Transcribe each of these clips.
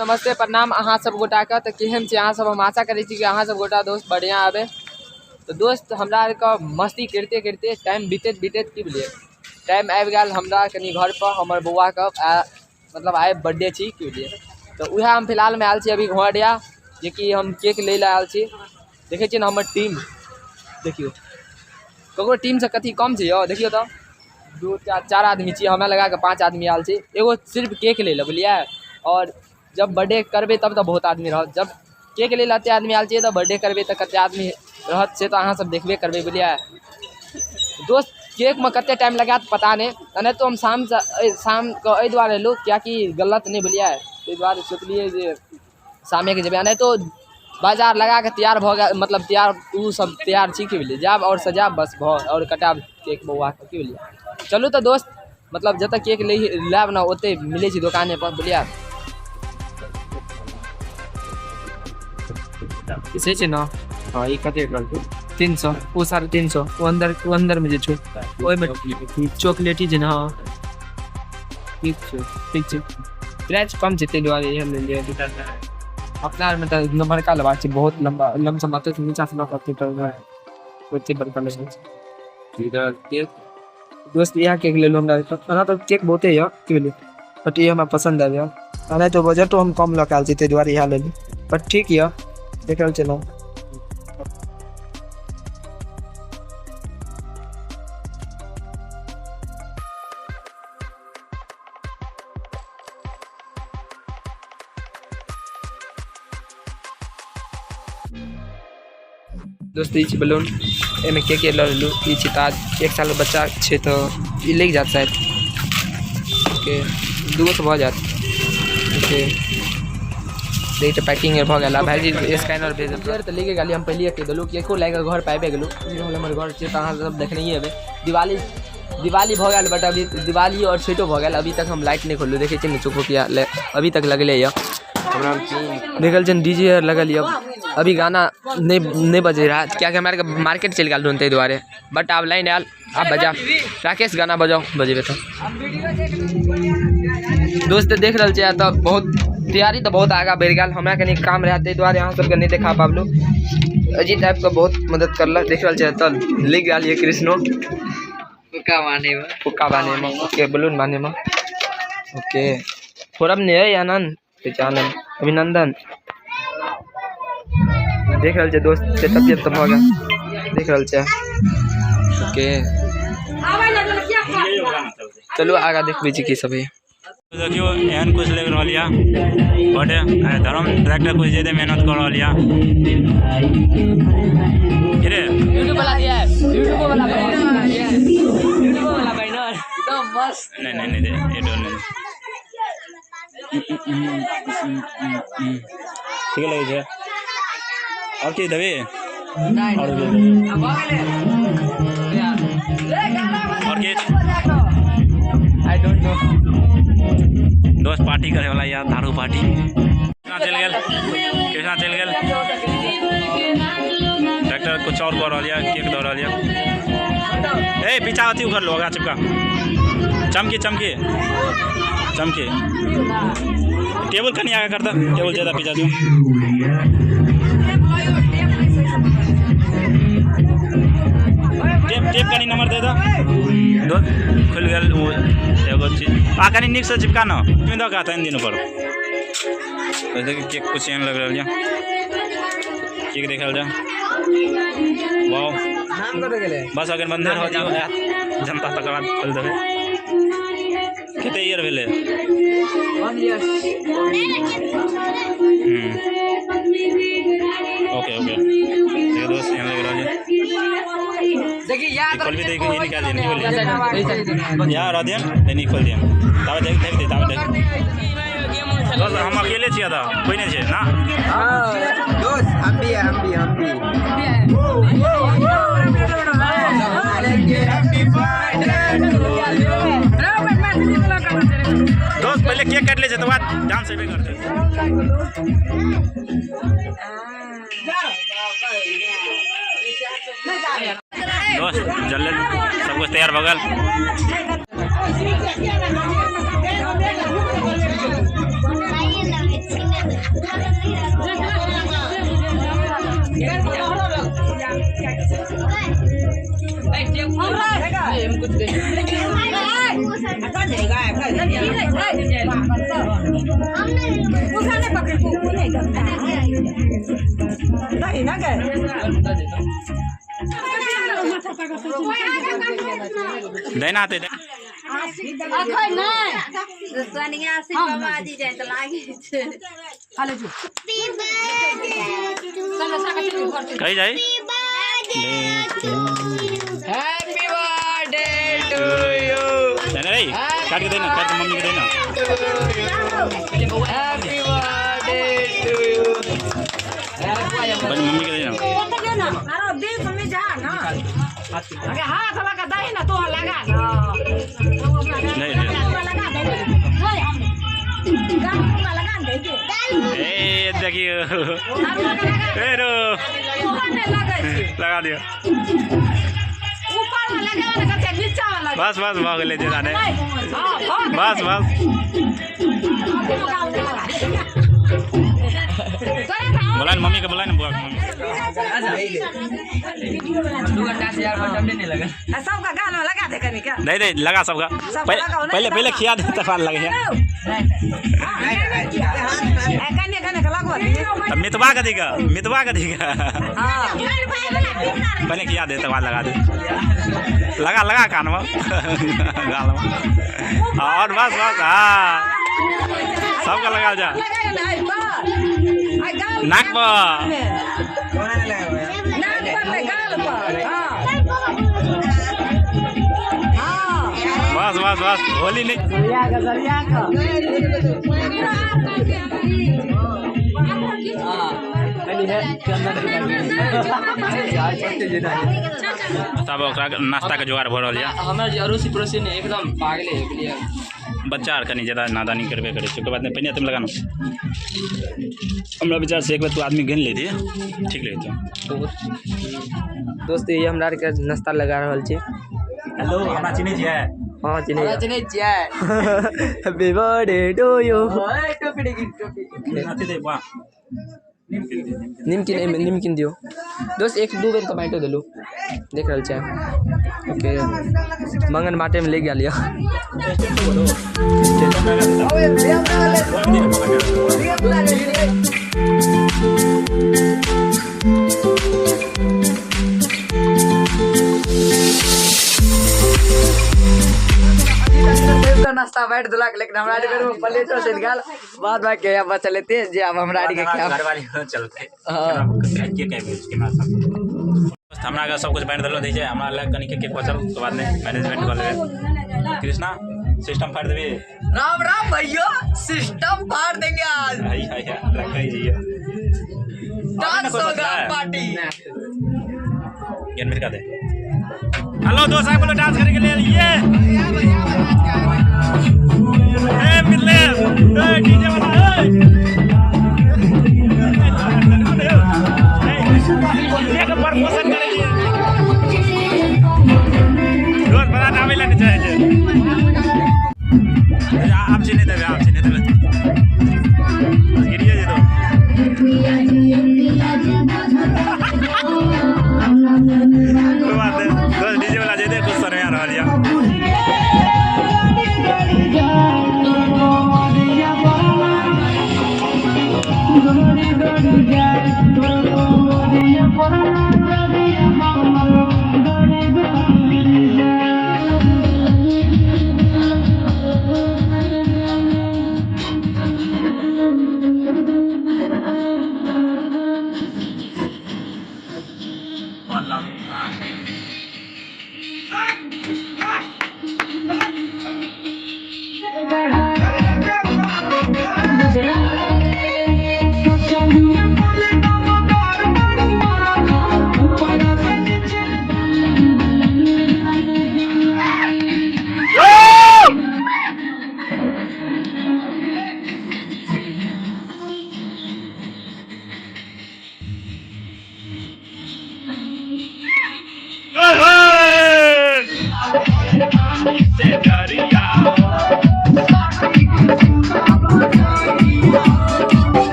नमस्ते प्रणाम अहाँ सब गोटा के। तो केहन छी अहाँ सब? हम आशा करै छी कि अहाँ सब गोटा दोस्त बढ़िया आबे। तो दोस्त हमरा आरके मस्ती करिते करिते टाइम बीतैत बीतैत की बुझलियै टाइम आबि गेल हमरा कनि घर पर हमर बौआके मतलब आइ बर्थडे छी की बुझलियै। तऽ उएह हम फिलहालमे आयल छी अभी घोड़िया जेकि हम केक लै लए आयल छी। देखै छियै ने हमर टीम, देखियौ ककरो टीमसँ कथी कम छै यौ? देखियौ तऽ 2 4 आदमी छी, हमरा लगाके 5 आदमी आयल छी। एगो सिर्फ केक लै लए, बुझलियै। और जब बर्थडे करबै तब तऽ बहुत आदमी रहत, जब केक लै लए एतेक आदमी आयल छियै तऽ बर्थडे करबै तऽ कतेक आदमी रहत से तऽ अहाँ सब देखबे करबै, बुझलियै। दोस्त केकमे कतेक टाइम लगायत पता नहि, एनाहितो हम शामसँ शामके एहि दुआरे एलहुँ किएकि गलत नहि, बुझलियै। ताहि दुआरे सोचलियै जे शामेके जेबै, एनाहितो बाजार लगाके तैयार भऽ गेल, मतलब तैयार ओ सब तैयार छी की बुझलियै। जायब आओर सजायब बस भऽ आओर कटायब केक बौआके, की बुझलियै। चलू तऽ दोस्त मतलब जतऽ केक लायब ने ओतहि मिलै छै दोकाने पर, बुझलियै। से छै ने। हाँ, ई कते कहलकै? 300, ओ 350, ओ अंदर में जे छौ ओहिमे चॉकलेटी छै ने। हाँ ठीक छै, ठीक छै। प्राइस कम छै ताहि दुआरे इएह लेलियै। अपना आरमे तऽ बड़का लेबाक छै, बहुत लम्बा लमसम एतऽ से नीचा से लऽ कऽ एते तक ओते बड़का लेबै छै। केक दोस्त इएह केक लेलहुँ हमरा। ओना तऽ केक बहुते यऽ की बुझलियै, बट ई हमरा पसन्द आयल यऽ। ओना तऽ बजटो हम कम लऽ कऽ आयल छी ताहि दुआरे इएह लेलहुँ, बट ठीक यऽ, देख रहल छलहुँ। दोस्त ई छै बलून, एहिमे केक लऽ लेलहुँ। ई छै ताज, 1 सालके बच्चा छै तऽ ई लागि जायत शायद। ओके 2 से भऽ जायत। ओके देखिए पैकिंग भऽ गेल। भाइजी स्कैनर भेज देलक तऽ लेके गेलियै हम। पहिले कहि देलहुँ केको लए कऽ घर पर आबि गेलहुँ। ई रहल हमर घर छै तऽ अहाँ सब देखनहिए हेबै। दिवाली भऽ गेल, बट अभी दिवाली आओर छठिओ भऽ गेल, अभी तक हम लाइट नहि खोललहुँ। देखै छियै ने चुकभुकिया अभी तक लगले यऽ। देखल छै डीजे आर लगल यऽ, अभी गाना नहि बजै रहए किएकि हमरा आरके मार्केट चलि गेल रहौं ताहि दुआरे। बट आब लाइन आयल, आब बजा राकेश गाना बजाउ, बजेबै तऽ। दोस्त देख रहल छियै तऽ बहुत तैयारी तऽ बहुत आगाँ बढ़ि गेल। हमरा कनि काम रहए ताहि दुआरे अहाँ सबके नहि देखा पाबलहुँ। अजीत आबिकऽ बहुत मदद करलक। देख रहल छियै तऽ लिख गेल यऽ कृष्णो फुक्का बान्हैमे, फुक्का बान्हैमे, ओके बलून बान्हैमे। ओके फोड़ब नहि है आनंद, आनंद अभिनंदन। देख रहल छै दोस्त सेटअप जे तऽ भऽ गेल, देख रहल छै। ओके चलू आगाँ देखबै छी की सब है। देखियौ एहन कुछ लागि रहल यऽ बट धर्म डायरेक्टर कुछ ज्यादा मेहनत कऽ रहल यऽ। रे यूट्यूब वाला दिया है, यूट्यूब वाला यूट्यूब वाला बैनर एकदम मस्त। नहीं नहीं नहीं ये डोल नहीं ठीक लगे छै। और की देबी? और की देबी? और की? I don't know. दोस्त पार्टी करे वाला यार, दारू पार्टी। कृष्णा चलि गेल, कृष्णा चलि गेल। डॉक्टर कुछ और कऽ रहल यऽ, केक दऽ रहल यऽ। ए पीछा अथी उखड़ लो, आगाँ चिपका। चमकी चमकी चमकी। टेबुल कनि आगाँ कर दऽ, टेबुल ज्यादा पीछा जो। टेप टेप कनि नंबर दे दऽ। दोस्त खुलि गेल ओ एगो चीज। आ कनि नीकसँ चिपका न, तुम दऽ कऽ 3 दिन ऊपर। तो देखिए केक कुछ एहन लग रहल यऽ, केक देखल जा। वाओ बस अगर बंदे रह जाओ जनता तकर बाद खोलि देबै। कते ईयर भेलै? ओके ओके देखिए दोस्त एहन लग रहल यऽ। खोलबी तऽ ई निकालि दियौ, खोलि यहाँ रह दियौ, नहीं खोलि दियौ। ताबे देख देख दे, ताबे देख। दोस्त हम अकेले छियै तऽ कोइ नहि छै ना? दोस्त हम भी है, हम भी, हम भी। दोस्त पहले केक काटि लै छै तकर बाद डांस अयबे करतै। दोस्त जल्दी सब कुछ तैयार भऽ गेल। कुछ दे। देना आते कहीं जाए। Happy birthday to you. देना रे, काट के देना, काट के मम्मी के देना। Happy birthday to you. बस मम्मी के देना। अरे दे मम्मी जा ना, अरे हाथ लगा दे ना, तो लगा ना। नहीं लगा दे हम लगा दे। ए देखियो ए रो लगा दियो ऊपर में लगा ना, कते नीचा में लगा। बस बस भऽ गेलै जे जाने। बस बस बोला ना मम्मी के, बोला ना बुआ के मम्मी। 2 घंटा से यार बटन नहीं लगा। सबका गाना लगा दे कनी का। नहीं नहीं लगा सबका, पहले पहले पहले खिया दे तब लगे। कने कने का लगवा तब मितवा के देगा, मितवा के देगा। पहले खिया दे तब लगा दे। लगा लगा कान में गाल में और बस बस। हाँ सबका लगा जा नाक पर। बस बस बस होली नहीं। तब ओकरा नाश्ता के जोगाड़ भऽ रहल यऽ। हमर जे अड़ोसी पड़ोसी ने एकदम पागले है बुझलियै। बच्चा आर कनी ज्यादा नादानी करबे करै छै। ओकर बाद पहिने तुम लगाना। हमरा विचार से एक बार तू आदमी गिन लेती ठीक रहितौ। दोस्त ये हमरा आरके नाश्ता लगा रहल छी। हेलो हमरा चिन्है छियै? हाँ चिन्है, हमरा चिन्है छियै। Happy birthday to you. टोपी देखी टोपी अथी दे बा, निमकिन एहिमे निमकिन दियौ दोस्त। एक दू बेर टमाटो देलू देख रहल छै। ओके मंगन बाटे में ले गेल यऽ। नाश्ता बांटि देलक, लेकिन हमरा आरके बेरमे प्लेटो सधि गेल। बाद बाकी बचल एते जे आब हमरा आरके खायब। घरवाली चलते हमरा के सब कुछ बांटि देलो दै छै। हमरा लग कनी के केक बचल, ओकर बाद मैनेजमेंट कऽ लेबै। कृष्णा सिस्टम फाड़ देबी। राम राम भैया, सिस्टम फाड़ देंगे आज। हाय हाय रखै जी 500 ग्राम पार्टी गेन मिर्गा दे। हेलो दोस्त, आप लोग डांस करने के लिए ये ए मिले ए डीजे वाला ए ये के प्रमोशन करे लिए रोज बड़ा नामे लेने चाहे छे। आप चिन्ह देबे, आप चिन्ह देबे गिरिए जेतो। कोई बात नहीं दोस्त, डीजे वाला जेते कुछ समय आ रहल या।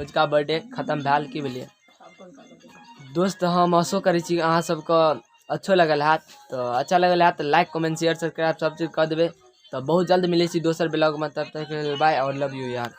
अजुका बर्थडे खतम भेल। की भेलियै दोस्त, हम आशो करै छी अहाँ सबके अच्छो लगल हैत। तऽ अच्छा लगल हैत तऽ लाइक, कमेंट, शेयर, सब्सक्राइब सब चीज कऽ देबै। तऽ बहुत जल्द मिलै छी दोसर ब्लॉगमे, तब तक बाय और लव यू यार।